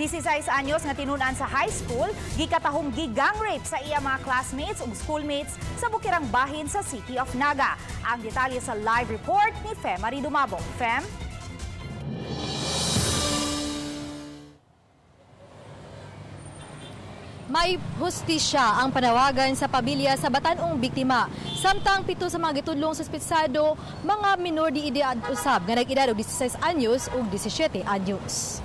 16 anyos nga tinunan sa high school, gikatahong gigang rape sa iya mga classmates ug schoolmates sa Bukirang Bahin sa City of Naga. Ang detalye sa live report ni Femary Dumabong. Fem? May hustisya ang panawagan sa pamilya sa batanong biktima. Samtang pito sa mga gitudlong suspetsado, mga minor di edad usab nga nag-edad og 16 anyos ug 17 anyos.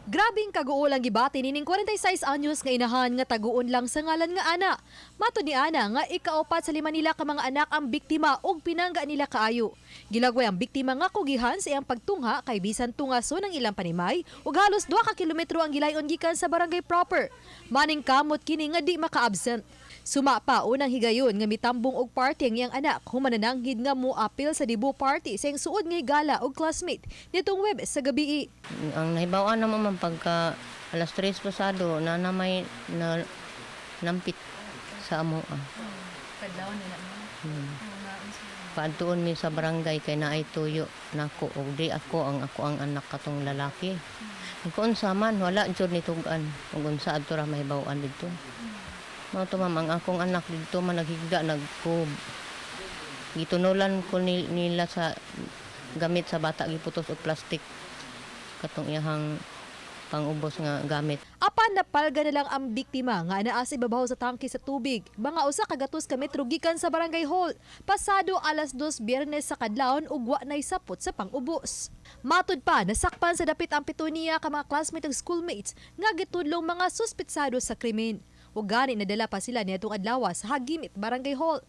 Grabing kaguol ang gibati nining 46 anyos nga inahan nga taguon lang sa ngalan nga ana. Matod ni ana nga ikaupat sa lima nila ka mga anak ang biktima ug pinangga nila kaayo. Gilagway ang biktima nga kugihan sa iyang pagtungha kay bisan tungason ang ilang panimay ug halos 2 ka kilometro ang gilayon gikan sa barangay proper. Maning kamot kini nga di maka-absent. Suma pa unang higayon nga mitambong og party ang iyang anak humanananghid nga moapil sa dibu party sa iyang suod nga higala og classmate nitong Webes sa gabii. Ang nahibaw-an naman man pagka alas 3 pasado na na may na, nampit sa amo. Paadtuon mi sa barangay kay naay tuyo nako og di ako ang anak katong lalaki. Kung unsa man wala jud ni tug-an ug unsa adto ra mahibaw-an didto. Mao to, ma'am, ang akong anak didto man naghigda nagkub. Gitunulan ko nila sa gamit sa bata, giputos og plastic katong iyahang pangubos nga gamit. Apan napalga na lang ang biktima nga anaa sa ibabaw sa tangke sa tubig. Mga 100 ka metro gikan sa barangay hall. Pasado alas 2 Biyernes sa kadlawon ug wa nay sapot sa pangubos. Matud pa, nasakpan sa dapit ang pito niya ka mga classmate ug schoolmates nga gitudlong mga suspetsado sa krimen. Ug gani nadala pa sila niadtong adlaw sa Hagimit Barangay Hall.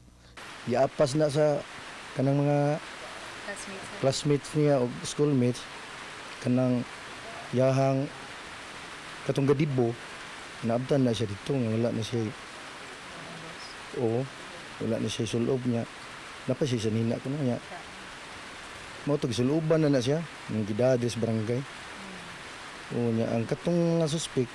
Giapas na sa kanang mga classmates niya o schoolmates kanang yahang katong gadibo, naabtan na siya dito nga wala na siya, oo, wala na siya sulob niya, napa siya sa nina ko na niya mao to gisuloban na na siya ng gidadres barangay. Oo, niya ang katong nga suspect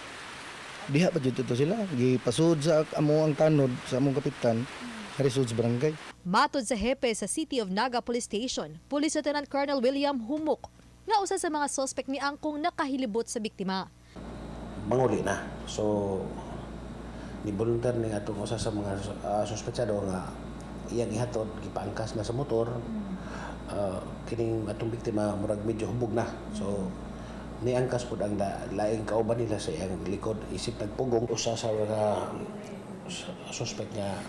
diha pa jud to sila gipasud sa amo ang tanod sa among kapitan harisud sa barangay. Matod sa hepe sa City of Naga Police Station, Police Lieutenant Colonel William Humok, nga usa sa mga suspect ni angkong nakahilibot sa biktima. Manguli na. So, ni volunteer ni atong usa sa mga suspetsado nga iyang ihatod, gipaangkas na sa motor. Kining atong biktima murag medyo hubog na. So, niangkas pud ang laing kauban nila sa iyang likod isip nagpugong. Usa sa mga suspect nga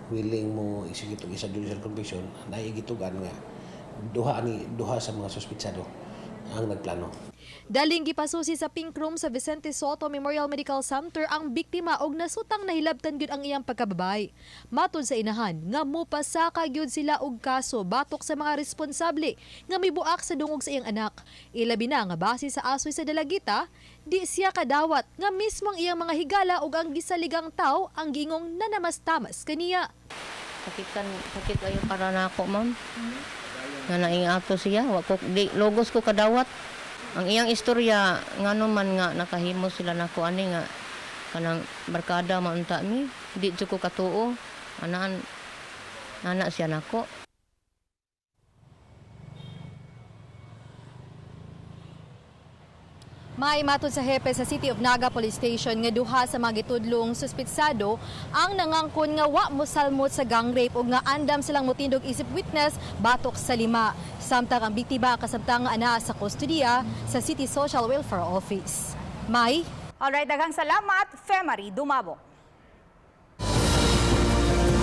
willing mo execute og isa judicial conviction, naigitugan nga duha ani duha sa mga suspetsado ang nagplano. Daling gipasusi sa Pink Room sa Vicente Soto Memorial Medical Center ang biktima og nasutang nahilabtan gyud ang iyang pagkababay. Matod sa inahan nga mopasaka gyud sila og kaso batok sa mga responsable nga mibuak sa dungog sa iyang anak. Ilabi na nga base sa asoy sa dalagita, di siya kadawat nga mismo ang iyang mga higala ug ang gisaligang tawo ang giingong nanamastamas kaniya. Sakitan, sakit ayo para nako, ma'am. Nga naing ato siya, wa ko di logos ko kadawat. Ang iyang istorya ngano man nga nakahimo sila nako ani nga kanang barkada maunta mi, di jud ko katuo. Anaan nana siya nako. May matod sa hepe sa City of Naga Police Station nga duha sa mga gitudlong suspitsado ang nangangkon nga wa mosalmot sa gang rape ug nga andam silang motindog isip witness batok sa lima. Samtang ang biktima kasabtang nga ana sa kustodiya sa City Social Welfare Office. May Alright, daghang salamat, Femary Dumabo.